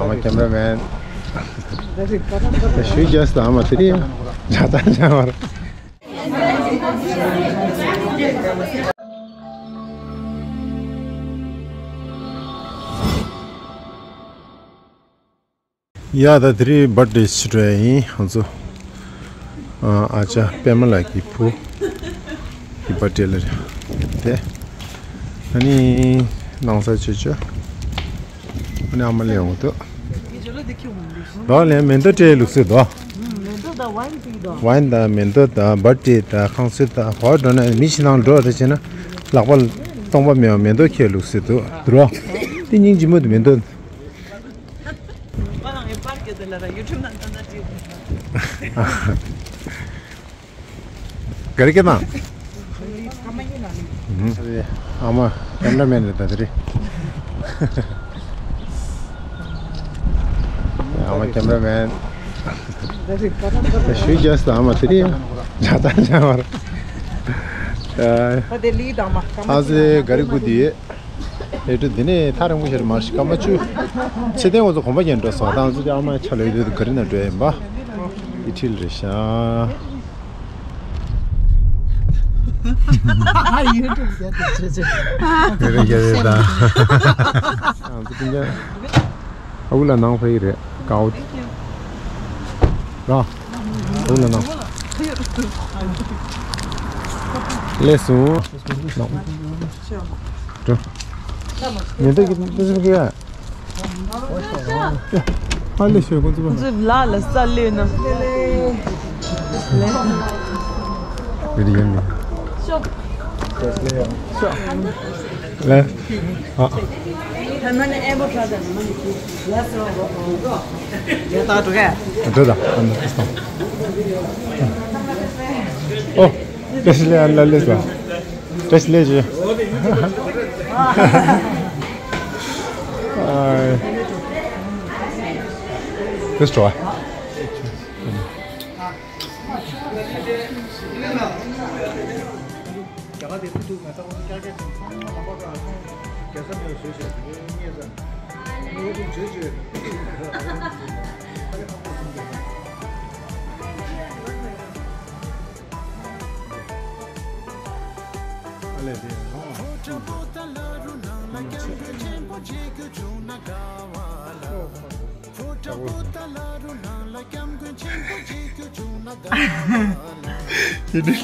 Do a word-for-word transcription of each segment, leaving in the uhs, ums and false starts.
My cameraman. Should just, I'm a three. ཡ་ད་དེ་རིང་བར་ཐི་ཌེ་ཕྱི་དྲོ་ཡིན། ང་ཚོ་ཨ་ཅག་པད་མ་ལགས་ཀྱི་བུ་གི་བར་ཐི་ཌེ་ལ་རེད་དེ། ཨ་ནི་ནང་ས་ཆོས་ཆོས། ཨ་ནི་ཨ་མ་ལས་འོང་འདུག་ལོ་ལས་མེ་ཏོག་སྤྲད་ལུགས་སྲོལ་འདུག་ཝའིན་དང་མེ་ཏོག་དང་བར་ཐི་ཌེ་དང་ཁང་གསོལ་དང་ཧོ་འགྲོ་ན་མི་ཕྱི་ནང་འགྲོ་རེ་བྱས་ན་ལག་པ་སྟོང་པ་མེད་པ་མེ་ཏོག་ཁྱེར་ལུགས་སྲོལ་འདུག་འདུག་རོ། དེ་སྙིང་རྗེ་མོ་དེ་མེ་ཏོག་ག་རེ་སྐད་དང་། ཨ་མ་ཀེམ་ར་མེན་རེད་ད་དེ་རེད། ཨ་མ་ཀེམ་ར་མེན། ཞུ་རྒྱུ་ཟེར་ཨ་མ་དེ་རེད། ཇ་ད་ཇ་མར། ཨ་ཟེ་ག་རེ་གུ་དེ། ཨེ་ཏུ་འདི་ནས་ཐག་རིང་པོ་ཞིག་མ་རེད། སྐར་མ་བཅུ། ཚེ་བརྟན་འོ་ཚོ་གོམ་པ་རྒྱག་འགྲོ་སོང་། ད་ང་ཚོ་ཨ་མ་ཆ་ལོས་དུས་ག་རི་ན་འགྲོ་ཡིན་པ། ཨི་ཁྲིལ་རེད་ཤག་ཡུ་ཊུབ་རྒྱག་དེ་ཆེ་ཆེ། དེ་རིང་རྒྱག་ཡོད་ད། ང་ཚོ་ཀུན་ཀྱང་ཨ་ཁུ་ལ་ནང་ཕ་གི་རེད་ཀའོ། ར། ཨ་ཁུ་ལ་ནང་། ལས་སུ། འགྲོ། ཉེ་འདབས་ཀྱི་འདི་ཚོ་གི་ཡ། ཨ་ལེ་ཤོད་ཁོང་ཚོ་ཁོང་ཚོ་ལ་ལ་ས་ལེ་ན། ལེ། རེ་ཡོད་ནི། ཤོ། ལེ། ཨ། འགྲོ་ད། ཨ་ནི་ཨོ། བཀྲ་ཤིས་བདེ་ལེགས། བཀྲ་ཤིས་བདེ་ལེགས་ཞུ། ཨ། བཀྲ་ཤིས་བདེ་ལེགས།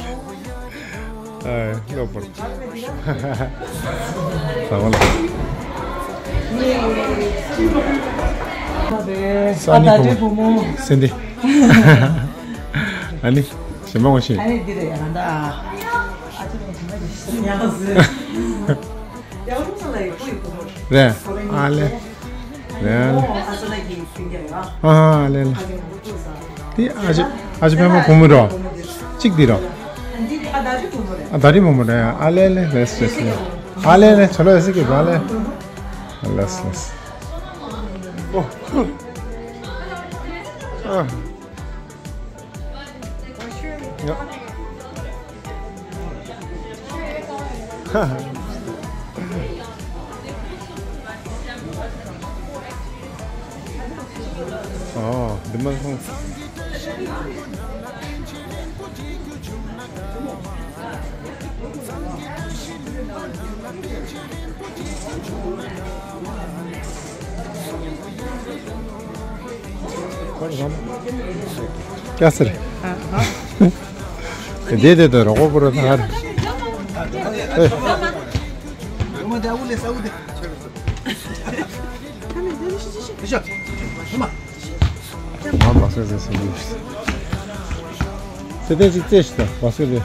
ཨ་ལོ་པར། ས་མ་ལ། ས་ནི་བུ་མོ། སེ་འདི། ཨ་ནི། ཞེ་མ་ངོ་ཤེས། ཨ་ནི་འདི་རེད་ཡང་ད། ཨ་ཅེ་ནི་ཞེ་མ་ཞེ་ཡང་ཟེར། ཡང་ལུགས་ས་ལ་ཡི་བུ་ཡི་བུ་མོ་རེད། ཨ་ལེ། རེད། ཨ་ལེ་ལེ། དེ་ཨ་ཅེ་ཨ་ཅེ་པད་མ་བུ་མོ་རོ། གཅིག་འདི་རོ། ཨ་ད་རི་བུ་མོ་རེད། ཨ་ད་རི་བུ་མོ་རེད། ཨ་ལེ་ལེ་ལེས་ལེས་ལེས། ཨ་ལེ་ལེ་ཆ་ལོ་ཡ་སི་ཀི་ཨ་ལེ། ལེས་ལེས། ཨོ། ཨ། ཡ། ཨོ། འདི་མ་སོང་། क्या सर? दे दे तो रखो पूरा थार। ང་བ་སེ་སེ་སེ་སེ་སེ་དེ་ཅིག་རྩེ་ཞིག་དང་བ་སེ་རེ།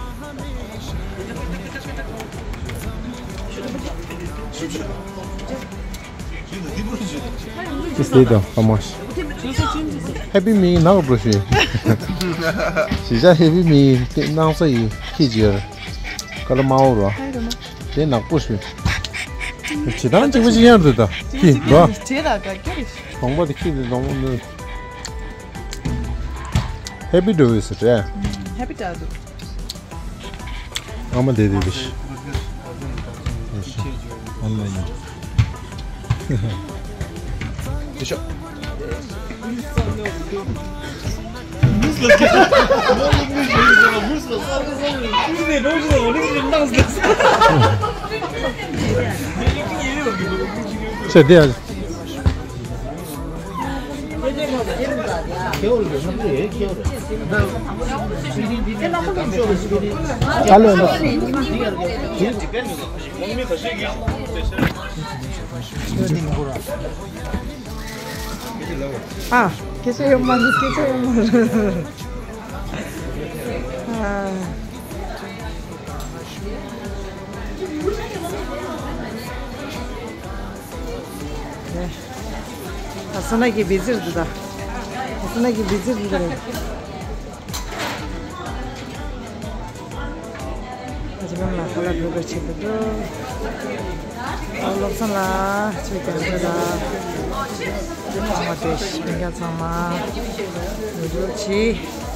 ཅི་སེ་དང་ཧ་མ་ཤི། ཧེ་པི་མི་ནག་འགྲོ་ཤི། ཞི་ཅག་ཧེ་པི་མི་དེ་ནང་ས་ཡི་ཁྱི་ཅི་ཡར་ཀ་ལ་མ་འོ་རོ། དེ་ནག་པོ་ཤི། ཇི་ལྟར་གཅིག་པ་གཅིག་ཡར་འདུག་ད་ཁྱི་རོ། ཇེ་ལ་ག་ཁྱི་རེ། གྲོང་པ་དེ་ཁྱི་དེ་གྲོང་པ་འདི། Happy to visit, yeah. Happy to visit. I'm a daily wish. Online. Sure. ཚེ་འདི་ཡང་། ཨ་ལོ་ལོ། ཨ། སྐད་ཆ་ཡོད་མ་རེད། སྐད་ཆ་ཡོད་མ་རེད། ཨ། ཨ་སོ་ན་གི་བི་ཟིར་དུ་ད། ཨ་སོ་ན་གི་བི་ཟིར་དུ་ད་རེད། ཨ་ཅེ་བམ་ལ་ཁ་ལག་ཕུལ་ག་ཆེད་དུ་འགྲོ། ཨོ་བློ་བཟང་ལགས་ཆོས་ཀྱང་འགྲོ་ལ། ཚང་མ་བཀྲ་ཤིས་བདེ་ལེགས། ཚང་མ་འགྲོ་འགྲོ་བྱེད།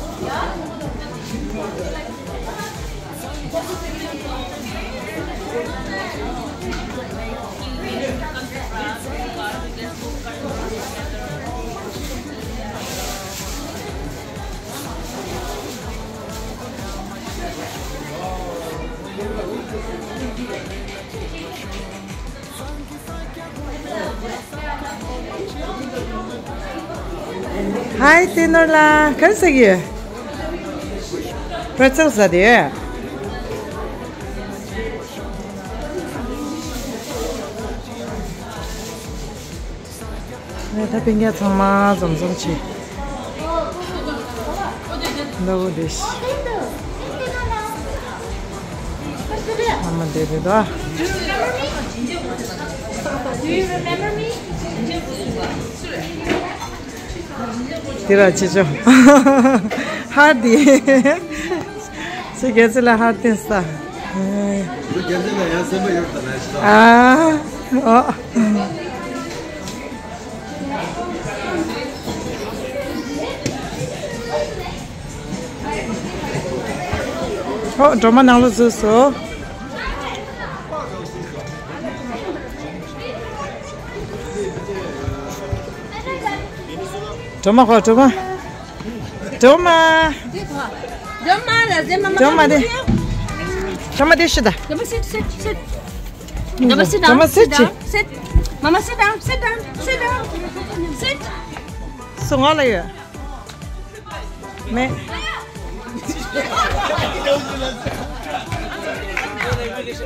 ཧའི་ཏེ་ནོར་ལགས། ག་རེ་ཟ་གི་ཡོད། པྲེ་ཚལ་ཟ་དེ་ཡོད། ངས་ད་སྤུན་ཀྱག་ཚང་མ་འཛོམས་འཛོམས་བྱེད། ཟླ་བོ་བདེ་ཤི། ཨ་མ་བདེ་བདེ་དོ། དེ་ར་ཅི་ཅོ། ཧར་དི། ཚེ་རྒྱལ་མཚན་ལ་ཧར་བསྟན་ས། ཚེ་རྒྱལ་མཚན་ལ་ཡང་སེམས་པ་ཡོད་ད་ན་ཤི་ད། ཨ། ཨོ། ཨོ། སྒྲོལ་མ་ནང་ལ་འཛུལ་སོང་། སྒྲོལ་མ་ཁོ། སྒྲོལ་མ། སྒྲོལ་མ། སྒྲོལ་མ་ལ་ཟེར། མ་མ། སྒྲོལ་མ་དེ། སྒྲོལ་མ་དེ་ཤི་ད། སྒྲོལ་མ། sit, sit, sit. སྒྲོལ་མ། sit down, སྒྲོལ་མ། sit sit, down, sit. མ་མ། sit down, sit down, sit down, sit. སུ་ང་ལ་ཡོད། མེད།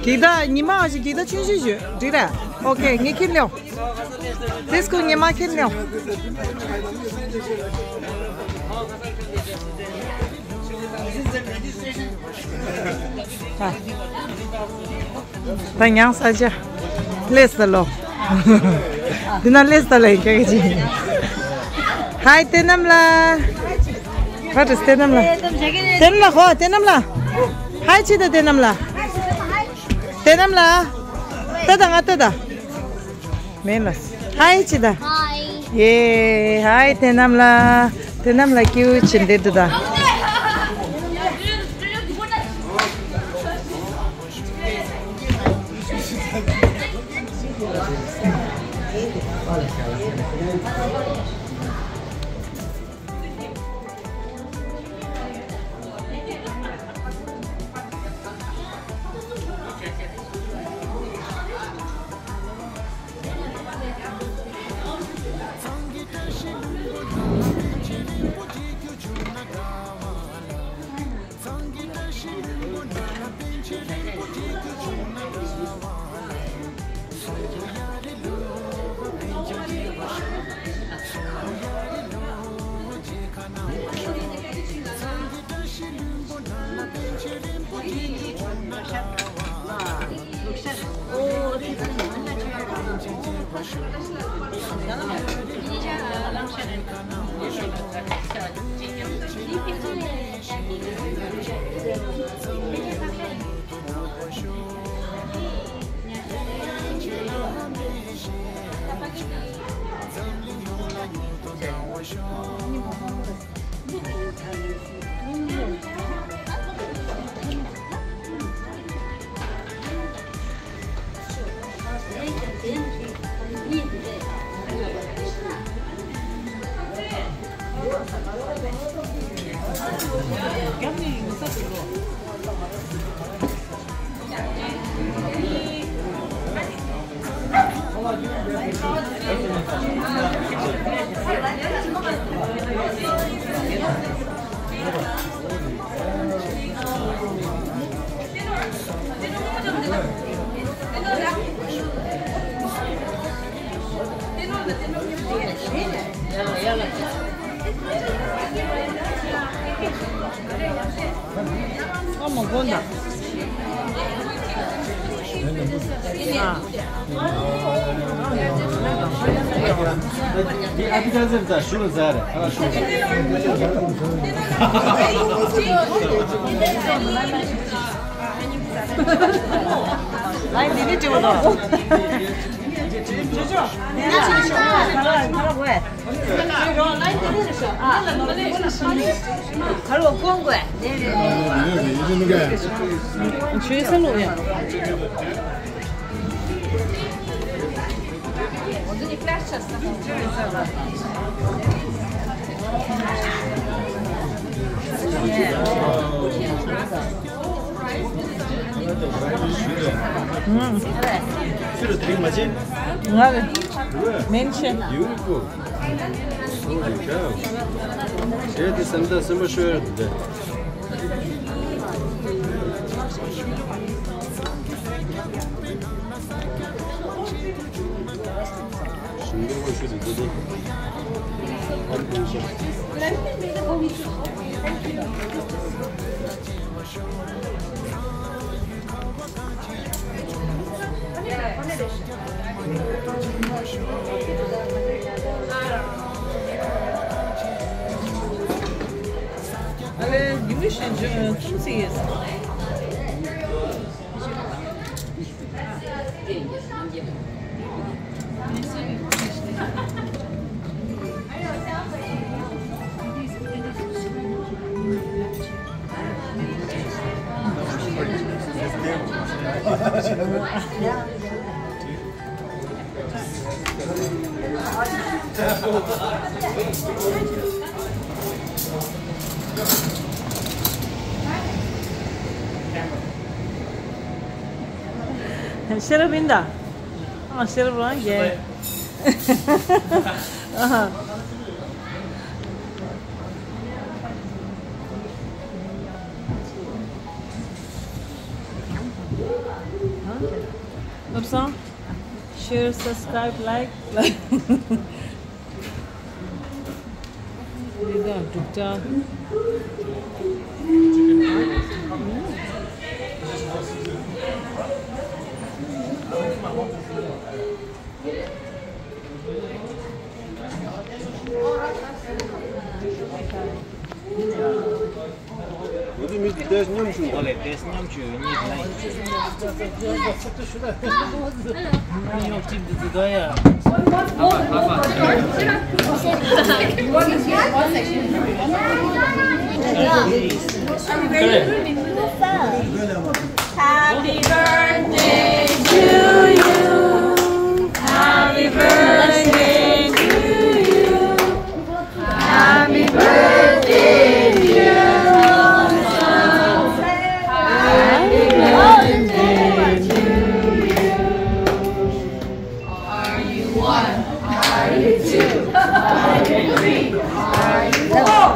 འགྱིག་དར་ཉི་མ་བ་ཞིག་འགྱིག་དར་ཆུང་ཆུང་ཞིག་འགྲིག་ར། ཨོ་ཁེ། ངས་ཁྱེར་ནས། དེ་སྐུ་ཉི་མ་ཁྱེར་ནས། ད་ཉང་ས་ཆ། ལེས་ད་ལོ། འདི་ན་ལེས་ད་ལེ་ཁྱེད་ཀྱི། ཧའི་བསྟན་རྣམ་ལགས། ཧ་ཏུ་བསྟན་རྣམ་ལགས། བསྟན་རྣམ་ལགས་ཁོ། བསྟན་རྣམ་ལགས། ཧའི་ཅི་ད་བསྟན་རྣམ་ལགས། བསྟན་རྣམ་ལགས། ལྟོས་དང་། ང་ལྟོས་དང་། མེད་ལ། ཧའི་ཅི་ད། ཧའི། ཡེ། ཧའི་བསྟན་རྣམ་ལགས། བསྟན་རྣམ་ལགས་ཀྱིའུ་ཆེན་དེ་འདུག་ད། ཨ་མ་དགོན་ད། ཨ། ཨ་ཏི་ཀ་ཟེར་ད་ཞུ་ཟ་རེ་ཨ་ཞུ། ཨ་འདི་ནི་ཅི་བ་དང་། ང་རེད། མིན་ཆེ། Beautiful. Holy cow. ཞེས་དེ་སེམས་ད་སེམས་པ་ཤོར་ཡོད་དེ། ཞིང་འབྲོག་པ་ཤོད་དེ་དེ་དེ། ཨ་ལུ་ཤ། ཤེས་རབ་ཡིན་ད། ཨ་ཤེས་རབ་རང་རྒྱལ། ཨ། བློ་བཟང་། Share, subscribe, like. འདི་དང་འབྲུག་སྒྲ། འོ་དེ་མི་དེ་ཏེས་མཉམ་ཞུ། འོ་ལེ་ཏེས་མཉམ་ཞུ་གཉིས་ལ་ཡིན། ཉོག་ཅིག་འདི་འདི་དོ་ཡ། Happy birthday to you. Happy birthday to you. Happy birthday, dear Rosa. Happy birthday to you. Are you one? Are you two? Are you three? Are you four?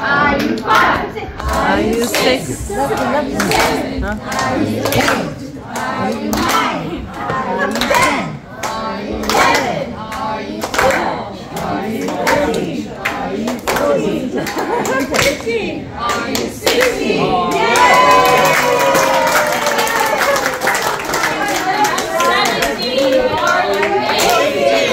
Are you five? Are you six? Are you seven? Are you eight? Are you nine? Are you ten? Are you eleven? Are you twelve? Are you thirteen? Are you fourteen? Are you fifteen? Are you sixteen? Yay! Seventeen? Are you eighteen?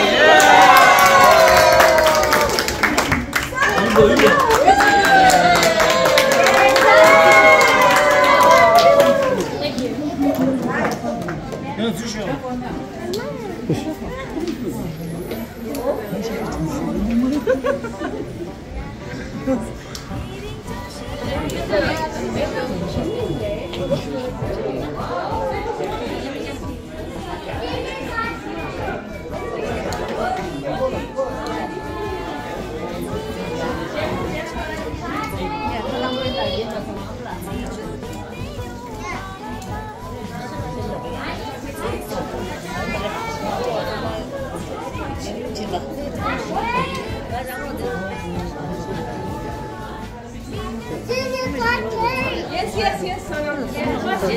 Thank you. ལོ་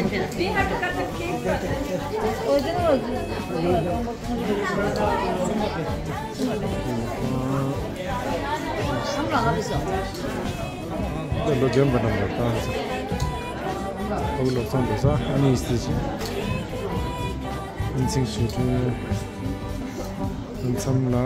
རྒན་པ་རྣམས་ལ་བཏང་ཚེ། ཨོ་ལོ་ཚང་དུ་ས་ཨ་ནི་སི་ཅི། ཨིན་ཚིག་ཞུ་ཁྲོན། མཚམས་ལ།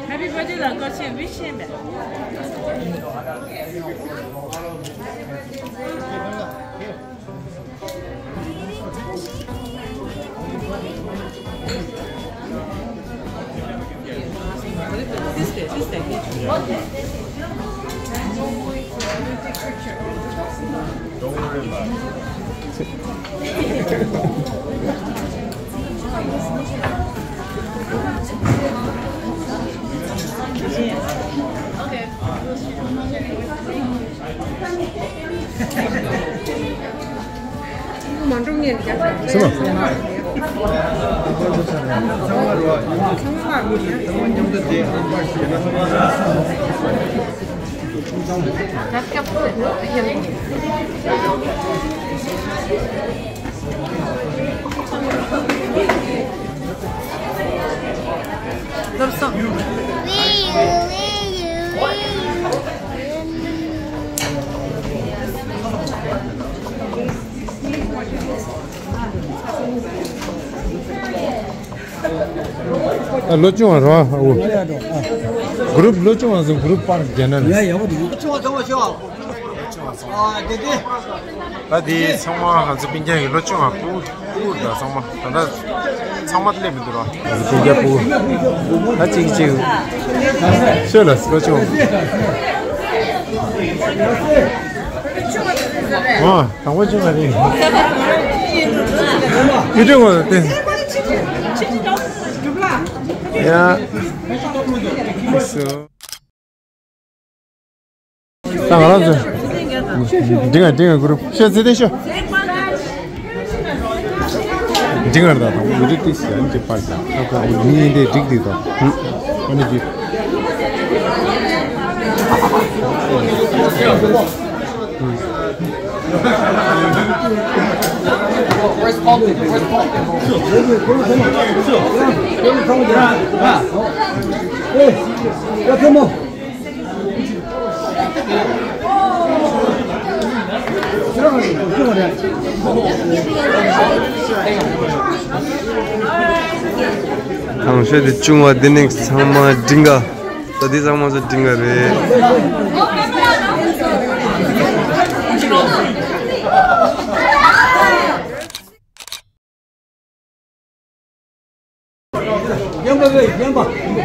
Happy birthday ལ་སྐར་ཆ་བི་ཤེས་མེད། མ་འགྲོ་ངས་རྒྱབ་ཤོག་ཚང་མ་ཚང་མ་མཉམ་དུ་བསྡད། ཨ། ལོ་ཆུང་བ་རོ། ཨ། འོ། གུ་རུབ་ལོ་ཆུང་བ་ཚོ་གུ་རུབ་པར་རྒྱ་ནག་ལ། ཡ་ཡ་བ་འདུག་ལོ་ཆུང་བ་ཚང་མ་ཤོག་ཨ། དེ་དེ། ད་དེ་ཚང་མ་ང་ཚོ་སྤུན་ཀྱག་གི་ལོ་ཆུང་བ་སྤུ་གུ་སྤུ་གུ་ད་ཚང་མ་ད་ལྟ་ཚང་མ་སླེབས་མི་འདུག་རོ། ང་ཚོ་སྤུན་ཀྱག་སྤུ་གུ་ད་གཅིག་གཅིག་ཤོད་ལ་ལོ་ཆུང་བ། ཨ། དང་པོ་བྱུང་བ་རེད། ཡུལ་གྲུ་ངོ་ལ་བརྟེན། ཡ། ད་ང་རང་ཚོ། འགྲིག་ག་འགྲིག་ག་གུ་རུབ་ཤོད་ཚེ་དེ་ཤོད། འགྲིག་ག་རེད་ད་དང་པོ་ཡུལ་གྲུ་ཏི་སི་ཡ་འགྲིག་པར་ཀྱང་ཁ་ཁ་འུ་ནི་འདི་འགྲིག་འདི་དང་། ཨ་ནི་འགྲིག་གང་ཤོད་དེ་ཆུང་བ་འདི་ནས་ཚང་མ་འགྲིག་ག་ད་འདི་ཚང་མ་ཚོ་འགྲིག་ག་རེད། རྒན་པ་ལས་རྒན་པ།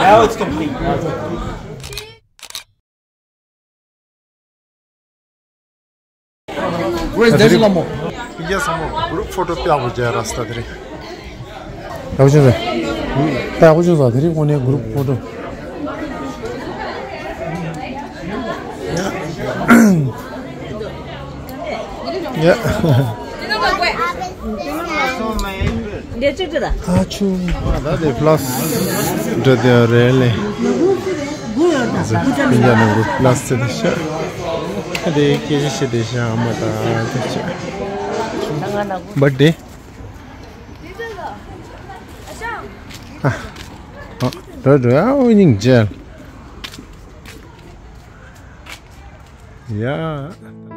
Now it's complete. Where's Desi Lamo? Yes, Lamo. Group photo पे आप हो जाए रास्ता तेरे। ད་ཡག་པོ་བྱུང་ཟེར། ད་ཡག་པོ་བྱུང་ཟེར། དེ་རིང་དངོས་གནས་group photo། ཡ། ཨ་ཆུ། ད་དེ་plus འདྲ་དེ་རེད་ལེ། སྤུན་ཀྱག་ནང་གི་plus དེ་ཤ། དེ་སྐད་ཆ་བཤད་དེ་ཤ། ཨ་མ་ད་དེ་ཤ། Birthday། ཨ། འགྲོ་འགྲོ། ཨ་འོ་སྙིང་རྗེ། ཡ།